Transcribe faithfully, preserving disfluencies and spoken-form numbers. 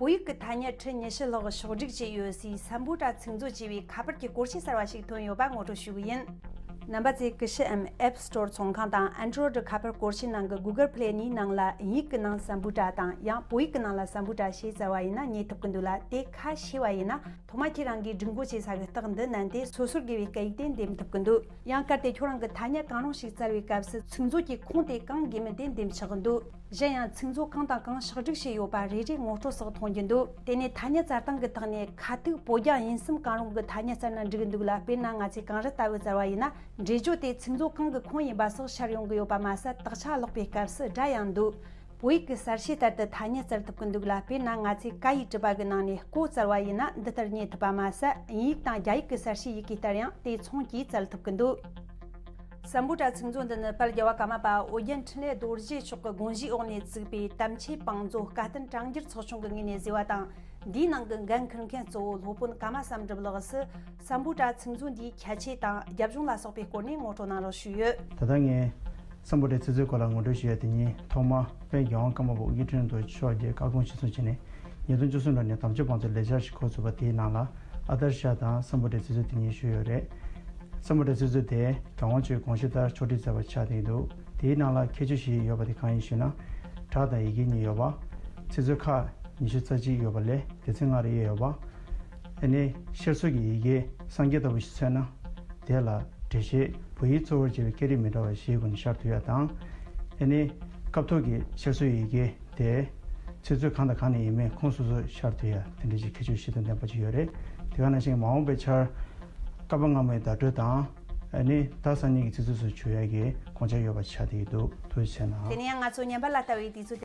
བོད་ཡིག་གི་ཐ་སྙད་ཁྲི་ཉི་ཤུ་ལྷག་ཕྱོགས་སྒྲིག་བྱས་ཡོད་སའི་སམ་བྷོ་ཊ་ཚིག་མཛོད་ཅེས་པའི་ཁ་པར་གྱི་སྐོར་ཞིག་གསར་བ་ཞིག་ཐོན་ཡོད་པ་ངོ་སྤྲོད་ཞུ་གི་ཡིན། རྣམ་པ་ཚོས་ཀུ་ཤུ་འམ་App Store ཚོང་ཁང་དང་Android ཁ་པར་སྐོར་ཞིག་ནང་གི་Google Play གཉིས་ནང་ལ་དབྱིན་ཡིག་གི་ནང་སམ་བྷོ་ཊ་དང་ཡང་བོད་ཡིག་གི་ནང་ལ་སམ་བྷོ་ཊ་ཞེས་བཙལ་བ་ཡིན་ན་རྙེད་ཐུབ་ཀྱི་འདུག་ལ། དེ་ཁ་ཕྱེ་བ་ཡིན་ན་ཐོག་མ་ཁྱེད་རང་གིས་སྒྲིག་འགོད་བྱས་ཚར་བའི་རྟགས་འདི་མནན་ཏེ་སོ་སོར་དགོས་པའི་སྐད་ཡིག་དེ་འདེམས་ཐུབ་ཀྱི་འདུག་ཡང་གལ་ཏེ་ཁྱོད་རང་གིས་ཐ་སྙད་གང་རུང་ཞིག་བཙལ་བའི་སྐབས་སུ་ཚིག་མཛོད་ཀྱི་ཁོངས་དེ་གང་དགོས་མིན་དེ་འདེམས་ཆོག་གི་འདུག་གཞན་ཡང་ཚིག་མཛོད་གང་དང་གང་ཕྱོགས་སྒྲིག་བྱས་ཡོད་པ་རེ་རེ་ངོ་སྤྲོད་སོགས་མཐོང་རྒྱུ་འདུག་དེ་ནས་ཐ་སྙད་བཙལ་སྟངས་ཀྱི་ཐོག་ནས་ཁ་ཐུག་བོད་རྒྱ་དབྱིན་གསུམ་གང་རུང་གི་ཐ་སྙད་བཙལ་ན་འགྲིག་གི་འདུག་ལ། དཔེར་ན་ང་ཚོས་གངས་རི་ལྟ་བུ་བཙལ་བ་ཡིན་ན་འགྲེལ་བརྗོད་དེ་ཚིག་མཛོད་གང་གི་ཁོངས་ཡིན་པ་སོགས་ཤར་ཡོང་གི་ཡོད་པ་མ་ཟད་དག་ཆ་ཀློག་པའི་སྐབས་སུ་སྒྲ་ཡང་འདུག་བོད་ཡིག་གི་གསལ་བྱེད་ལྟར་དུ་ཐ་སྙད་བཙལ་ཐུབ་ཀྱི་འདུག་ལ། དཔེར་ན་ང་ཚོས་ཀ་ཡིག་གྲུབ་པ་གི་ནང་ནས་ཀོ་བཙལ་བ་ཡིན་ན་འདི་ལྟར་རྙེད་ཐུབ་པ་མ་ཟད། དབྱིན་ཡིག་དང་རྒྱ་ཡིག་གི་གསལ་བྱེད་ཡི་གེ་ལྟར་ཡང་དེ་མཚུངས་ཀྱིས་བཙལ་ཐུབ་ཀྱི་འདུག་སམ་བྷོ་ཊ་ཚིག་མཛོད་འདི་ནི་དཔལ་རྒྱལ་བ་ཀརྨ་པ་ཨོ་རྒྱན་འཕྲིན་ལས་རྡོ་རྗེ་མཆོག་གི་དགོངས་བཞེས་འོག་ནས་བཙུགས་པའི་དམ་ཆོས་བང་མཛོད་བཀའ་བསྟན་བྲང་འགྱུར་ཚོགས་ཆུང་གི་ངོས་ནས་བཟོས་པ་དང་། འདིའི་ནང་གི་འགན་འཁུར་མཁན་གཙོ་བོ་སློབ་དཔོན་ཀརྨ་བསམ་གྲུབ་ལགས་སུ་སམ་བྷོ་ཊ་ཚིག་མཛོད་འདིའི་ཁྱད་ཆོས་དང་རྒྱབ་ལྗོངས་ལ་སོགས་པའི་སྐོར་ནས་ངོ་སྤྲོད་གནང་རོགས་ཞུས་ཡོད། ད་ལྟ་ངས་སམ་བྷོ་ཊའི་ཚིག་མཛོད་སྐོར་ལ་ངོ་སྤྲོད་ཞུ་ཡ་དེ་ཉིད་ཐོག་མ་དཔལ་རྒྱལ་དབང་ཀརྨ་པ་ཨོ་རྒྱན་འཕྲིན་ལས་རྡོ་རྗེ་མཆོག་གིས་བཀའ་དགོངས་གཞིར་བཟུང་བྱས་ནས་ཉིས་སྟོང་བཅུ་གསུམ་ལོ་ནས་དམ་ཆོས་བང་མཛོད་ལས་འཆར་ཞིག་འགོ་བཙུགས་པ་དེའི་ནང་ལ་ཨ་དར་ཤ་དང་སམ་བྷོ་ཊའི་ཚིག་མཛོད་དེ་གཉིས་ཞུས་ཡོད་རེད། སམ་བྷོ་ཊའི་ཚིག་མཛོད་དེ་རྒྱལ་དབང་མཆོག་གི་དགོངས་གཞི་ལྟར་ཕྱོགས་སྒྲིག་མཛད་པ་ཆགས་བསྡད་ཀྱི་འདུག་དེའི་ནང་ལ་ཁྱད་ཆོས་བཞི་ཡོད་པ་དེ་གང་ཡིན་ཞུས་ན། སྒྲ་དང་ཡི་གེ་གཉིས་ཡོད་པ། ཚིག་མཛོད་ཁག་ཉི་ཤུ་རྩ་གཅིག་ཡོད་པ་ལས་སྡེ་ཚན་ལྔ་རེ་དབྱེ་ཡོད་པ། ཨ་ནི་ཤར་སྲོལ་གྱི་ཡི་གེ་སངས་རྒྱས་ལྟ་བུ་ཞིག་མཚོན་ན། དེ་ལ་འགྲེལ་བཤད་བོད་ཡིག་གཙོ་བོར་བྱས་པའི་སྐད་རིགས་མི་འདྲ་བ་བཞིའི་སྒོ་ནས་ཤར་ཐུབ་ཡ་དང་། ཨ་ནི་སྐབས་ཐོག་གི་ཤར་སྲོལ་ཡི་གེ་དེ་ཚིག་མཛོད་གང་དང་གང་ནས་ཡིན་མིན་ཁོངས་སོ་སོར་ཤར་ཐུབ་ཡ་དེ་འདྲ་ཞིག་ཁྱད་ཆོས་གཞི་དང་ལྡན་པ་ཅིག་ཡོད་རེད། དེ་ག་ནང་བཞིན་མ་འོངས་པའི་ཆར་བསྐལ་པ་སྔ་མའི་བརྡ་སྤྲོད་དང་། ཨ་ནི་ད་སང་ཉིན་གྱི་ཚིག་མཛོད་སོགས་བྱུང་ཡ་གི་དགོངས་འཆར་ཡོད་པ་ཆགས་བསྡད་ཀྱི་འདུག་ཐུགས་རྗེ་ཆེ་གནང་། དེ་ནས་ཡང་ང་ཚོ་ཉན་པ་ལ་ལྟ་བའི་དུས་ཚོད།